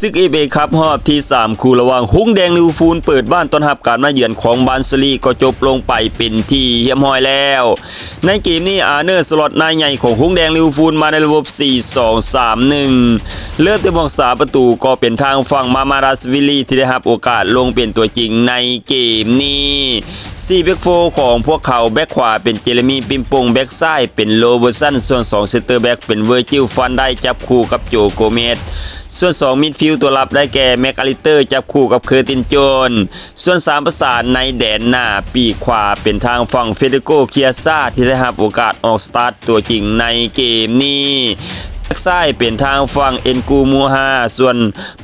ສຶກເອຟເອຄັບຮອບທີສາມຄູ່ ລະຫວ່າງຫົງແດງລິເວີພູນເປີດບ້ານຕ້ອນຮັບການມາເຢືອນຂອງບານເຊີລີ ກໍຈົບລົງໄປເປັນທີ່ຮຽບຮ້ອຍແລ້ວ. ໃນເກມນີ້ ອາເນີ ສລັອດນາຍໃຫຍ່ຂອງຫົງແດງລິເວີພູນມາໃນລະບົບ ສີ່ສອງສາມໜຶ່ງ ເລີ່ມແຕ່ບວກສາມປະຕູ ກໍເປັນທາງຝັ່ງ ມາມາດາຊະວິລີ ທີ່ໄດ້ຮັບໂອກາດລົງເປັນຕົວຈິງໃນເກມນີ້. ສີ່ແບັກໂຟຂອງພວກເຂົາ ແບັກຂວາເປັນເຈເຣມີ ປິມໂປ່ງ ແບັກຊ້າຍເປັນໂຣເບີດສັນ ສ່ວນສອງເຊັນເຕີແບັກເປັນເວີຈິວ ຟານໄດ ຈັບຄູ່ກັບໂຈໂກເມດ ສ່ວນສອງມິດຟິວຕົວລັບໄດ້ແກ່ ແມັກອາລິສເຕີ ຈັບຄູ່ກັບເຄີຕິນ ໂຈນ ສ່ວນສາມປະສານໃນແດນໜ້າ ປີກຂວາເປັນທາງຝັ່ງ ເຟເດໂກ ເຄຍຊາ ທີ່ໄດ້ຮັບໂອກາດອອກສະຕາດຕົວຈິງໃນເກມນີ້ ແບັກຊ້າຍເປັນທາງຝັ່ງ ເອັນກູ ມູຮາ ສ່ວນ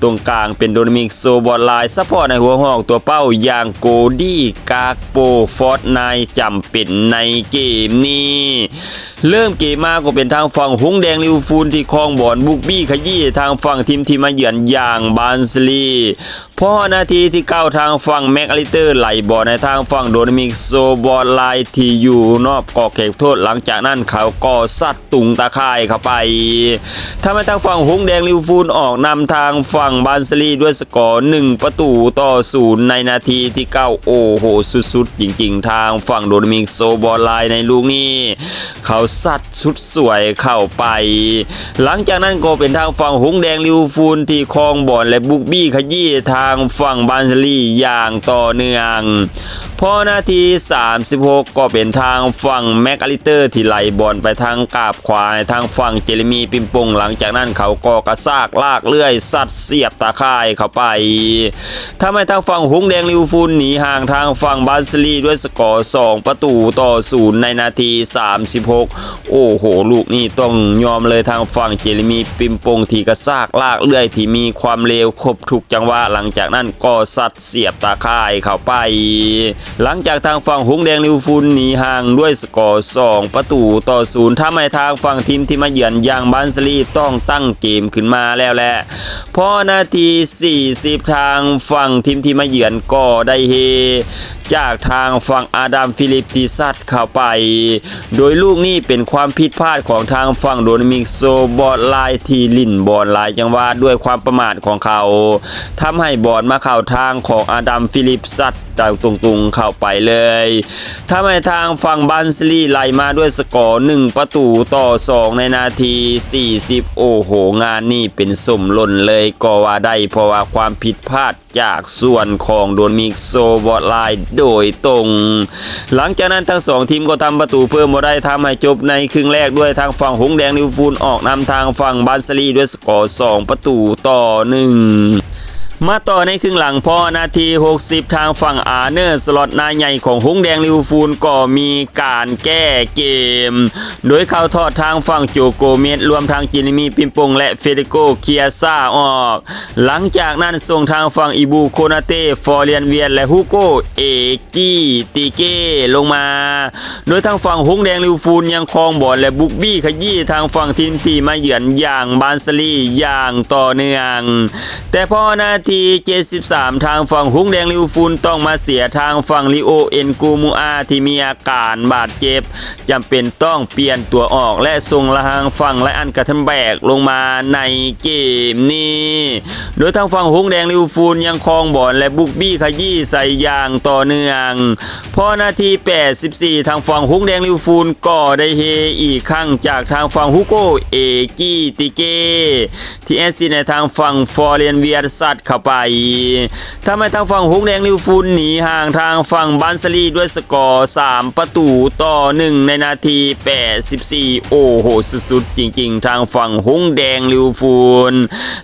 ຕົງກາງເປັນໂດມິນິກ ໂຊບອດລາຍ ຊັບພອດໃນຫົວຫອກຕົວເປົ້າຢ່າງ ໂກດີ ກາກໂປ ຟອດນາຍ ຈຳເປັນໃນເກມນີ້. ເລີ່ມເກມມາກໍເປັນທາງຝັ່ງຫົງແດງລິເວີພູນທີ່ຄອງບອນ ບຸກບີ້ຂະຢີ້ທາງຝັ່ງທີມທີ່ມາເຢືອນຢ່າງ ບານເຊີລີ ພໍຮອດນາທີທີເກົ້າ ທາງຝັ່ງ ແມັກອາລິສເຕີ ໄຫຼບອນໃຫ້ທາງຝັ່ງ ໂດມິນິກ ໂຊບອດລາຍ ທີ່ຢູ່ນອກກອບເຂດໂທດ ຫຼັງຈາກນັ້ນເຂົາກໍຊັດ ຕຸງຕາຂ່າຍເຂົ້າໄປ ທຳໃຫ້ທາງຝັ່ງຫົງແດງລິເວີພູນອອກນຳທາງຝັ່ງບານເຊີລີດ້ວຍສະກໍ ໜຶ່ງປະຕູຕໍ່ສູນ ໃນນາທີທີເກົ້າ. ໂອ້ໂຫ ສຸດໆ ຈິງໆ ທາງຝັ່ງໂດມິນິກ ໂຊບອດລາຍ ໃນລູກນີ້ ເຂົາຊັດສຸດສວຍເຂົ້າໄປ. ຫຼັງຈາກນັ້ນກໍເປັນທາງຝັ່ງຫົງແດງລິເວີພູນທີ່ຄອງບອນ ແລະ ບຸກບີ້ຂະຢີ້ທາງຝັ່ງບານເຊີລີຢ່າງຕໍ່ເນື່ອງ. ພໍນາທີສາມສິບຫົກ ກໍເປັນທາງຝັ່ງ ແມັກອາລິສເຕີ ທີ່ໄຫຼບອນໄປທາງກາບຂວາໃຫ້ທາງຝັ່ງ ເຈເຣມີ ປິມໂປ່ງ ຫຼັງຈາກນັ້ນເຂົາກໍກະຊາກລາກເລື່ອຍ ຊັດສຽບຕາຂ່າຍເຂົ້າໄປ ທຳໃຫ້ທາງຝັ່ງຫົງແດງລິເວີພູນໜີຫ່າງທາງຝັ່ງບານເຊີລີດ້ວຍສະກໍ ສອງປະຕູຕໍ່ສູນ ໃນນາທີສາມສິບຫົກ. ໂອ້ໂຫ ລູກນີ້ຕ້ອງຍອມເລີຍ ທາງຝັ່ງ ເຈເຣມີ ປິມໂປ່ງ ທີ່ກະຊາກລາກເລື່ອຍ ທີ່ມີຄວາມເລວຄົບ ທຸກຈັງຫວະ ຫຼັງຈາກນັ້ນກໍຊັດສຽບຕາຂ່າຍເຂົ້າໄປ. ຫຼັງຈາກທາງຝັ່ງຫົງແດງລິເວີພູນໜີຫ່າງດ້ວຍສະກໍ ສອງປະຕູຕໍ່ສູນ ທຳໃຫ້ທາງຝັ່ງທີມທີ່ມາເຢືອນຢ່າງບານເຊີລີຕ້ອງຕັ້ງເກມຂຶ້ນມາແລ້ວແຫຼະ ພໍນາທີສີ່ສິບ ທາງຝັ່ງທີມທີ່ມາເຢືອນກໍໄດ້ເຮຈາກທາງຝັ່ງ ອາດາມ ຟີລິບ ທີ່ຊັດເຂົ້າໄປ ໂດຍລູກນີ້ເປັນຄວາມຜິດພາດຂອງທາງຝັ່ງ ໂດມິນິກ ໂຊບອດລາຍ ທີ່ຫຼິ້ນບອນຫຼາຍຈັງຫວະ ດ້ວຍຄວາມປະໝາດຂອງເຂົາ ທຳໃຫ້ບອນມາເຂົ້າທາງຂອງ ອາດາມ ຟີລິບ ຊັດຕົງໆເຂົ້າໄປເລີຍ ທຳໃຫ້ທາງຝັ່ງບານເຊີລີໄລ່ມາດ້ວຍສະກໍ ໜຶ່ງປະຕູຕໍ່ສອງ ໃນນາທີສີ່ສິບ. ໂອ້ໂຫ ງານນີ້ເປັນສົມຫຼົ່ນເລີຍກໍວ່າໄດ້ ເພາະວ່າຄວາມຜິດພາດ ຈາກສ່ວນຂອງ ໂດມິນິກ ໂຊບອດລາຍ ໂດຍຕົງ. ຫຼັງຈາກນັ້ນທັງສອງທີມກໍທຳປະຕູເພີ່ມບໍ່ໄດ້ ທຳໃຫ້ຈົບໃນຄຶ່ງແລກດ້ວຍທາງຝັ່ງຫົງແດງລິເວີພູນອອກນຳທາງຝັ່ງບານເຊີລີດ້ວຍສະກໍ ສອງປະຕູຕໍ່ໜຶ່ງ. ມາຕໍ່ໃນຄຶ່ງຫຼັງ ພໍນາທີຫົກສິບ ທາງຝັ່ງ ອາເນີ ສລັອດນາຍໃຫຍ່ຂອງຫົງແດງລິເວີພູນກໍມີການແກ້ເກມ ໂດຍເຂົາຖອດທາງຝັ່ງ ໂຈໂກເມັດ ລວມທັງ ເຈເຣມີ ປິມໂປ່ງ ແລະ ເຟເດໂກ ເຄຍຊາ ອອກ. ຫຼັງຈາກນັ້ນສົ່ງທາງຝັ່ງ ອີບູ ໂຄນາເຕ ຟອຣເຣຍນ ວຽດ ແລະ ຮູ້ໂກ ເອກີ ຕີເກ ລົງມາ ໂດຍທາງຝັ່ງຫົງແດງລິເວີພູນຍັງຄອງບອນ ແລະ ບຸກບີ້ຂະຢີ້ທາງຝັ່ງທີມທີ່ມາເຢືອນຢ່າງບານເຊີລີຢ່າງຕໍ່ເນື່ອງ ແຕ່ພໍນາທີເຈັດສິບສາມ ທາງຝັ່ງຫົງແດງລິເວີພູນຕ້ອງມາເສຍທາງຝັ່ງ ລີໂອ ເອັນກູ ມູອາ ທີ່ມີອາການບາດເຈັບ ຈຳເປັນຕ້ອງປ່ຽນຕົວອອກ ແລະ ສົ່ງລະຫາງຝັ່ງ ໄລອັນ ກາເທັນແບກ ລົງມາໃນເກມນີ້ ໂດຍທາງຝັ່ງຫົງແດງລິເວີພູນຍັງຄອງບອນ ແລະ ບຸກບີ້ຂະຢີ້ໃສ່ຢ່າງຕໍ່ເນື່ອງ ພໍນາທີແປດສິບສີ່ ທາງຝັ່ງຫົງແດງລິເວີພູນກໍໄດ້ເຮອີກຄັ້ງຈາກທາງຝັ່ງ ຮູ້ໂກ ເອກີ ຕີເກ ທີ່ແອດຊິດໃຫ້ທາງຝັ່ງ ຟອຣເຣນ ວຽດ ຊັດເຂົ້າໄປ ທຳໃຫ້ທາງຝັ່ງຫົງແດງລິເວີພູນໜີຫ່າງທາງຝັ່ງບານເຊີລີດ້ວຍສະກໍ ສາມປະຕູຕໍ່ໜຶ່ງ ໃນນາທີແປດສິບສີ່. ໂອ້ໂຫ ສຸດໆ ຈິງໆ ທາງຝັ່ງຫົງແດງລິເວີພູນ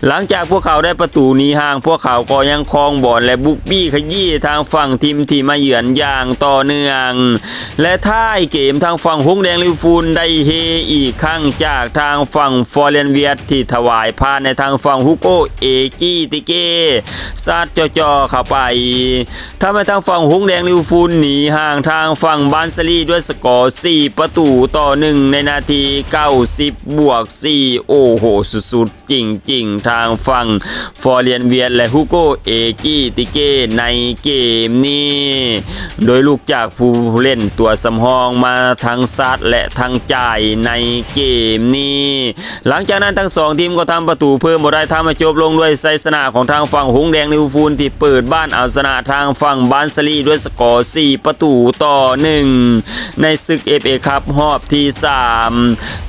ຫຼັງຈາກພວກເຂົາໄດ້ປະຕູໜີຫ່າງ ພວກເຂົາກໍຍັງຄອງບອນ ແລະ ບຸກບີ້ຂະຢີ້ທາງຝັ່ງທີມທີ່ມາເຢືອນຢ່າງຕໍ່ເນື່ອງ ແລະ ທ້າຍເກມທາງຝັ່ງຫົງແດງລິເວີພູນໄດ້ເຮອີກຄັ້ງຈາກທາງຝັ່ງ ຟອເຣນ ວຽດ ທີ່ຖວາຍຜ່ານໃຫ້ທາງຝັ່ງ ຮູ້ໂກ ເອກີ ຕິເກ ຊັດຈ່ອໆເຂົ້າໄປ ທຳໃຫ້ທາງຝັ່ງຫົງແດງລິເວີພູນໜີຫ່າງທາງຝັ່ງບານເຊີລີດ້ວຍສະກໍ ສີ່ປະຕູຕໍ່ໜຶ່ງ ໃນນາທີເກົ້າສິບບວກສີ່. ໂອ້ໂຫ ສຸດໆ ອີງຈິງທາງຝັ່ງ ຟອຣລຽນ ວຽດ ແລະ ຮຸໂກ ເອກີ ຕິເກ ໃນເກມນີ້ ໂດຍລຸກຈາກຜູ້ເລ່ນຕົວສຳຮອງມາທັງຊາດ ແລະ ທັງຈ່າຍໃນເກມນີ້. ຫຼັງຈາກນັ້ນທັງສອງທີມກໍທຳປະຕູເພີ່ມບໍ່ໄດ້ ທຳໃຫ້ຈົບລົງດ້ວຍໄຊຊະນະຂອງທາງຝັ່ງຫົງແດງລິເວີພູນ ທີ່ເປີດບ້ານເອົາຊະນະທາງຝັ່ງບານຊາລີດ້ວຍສະກໍສີ່ປະຕູຕໍ່ໜຶ່ງ ໃນສຶກເອຟເອຄັບຮອບທີສາມ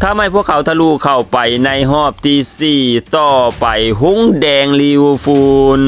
ທຳໃຫ້ພວກເຂົາທະລຸເຂົ້າໄປໃນຮອບທີສີ່ຕໍ່ໄປ ຫົງແດງລິເວີພູນ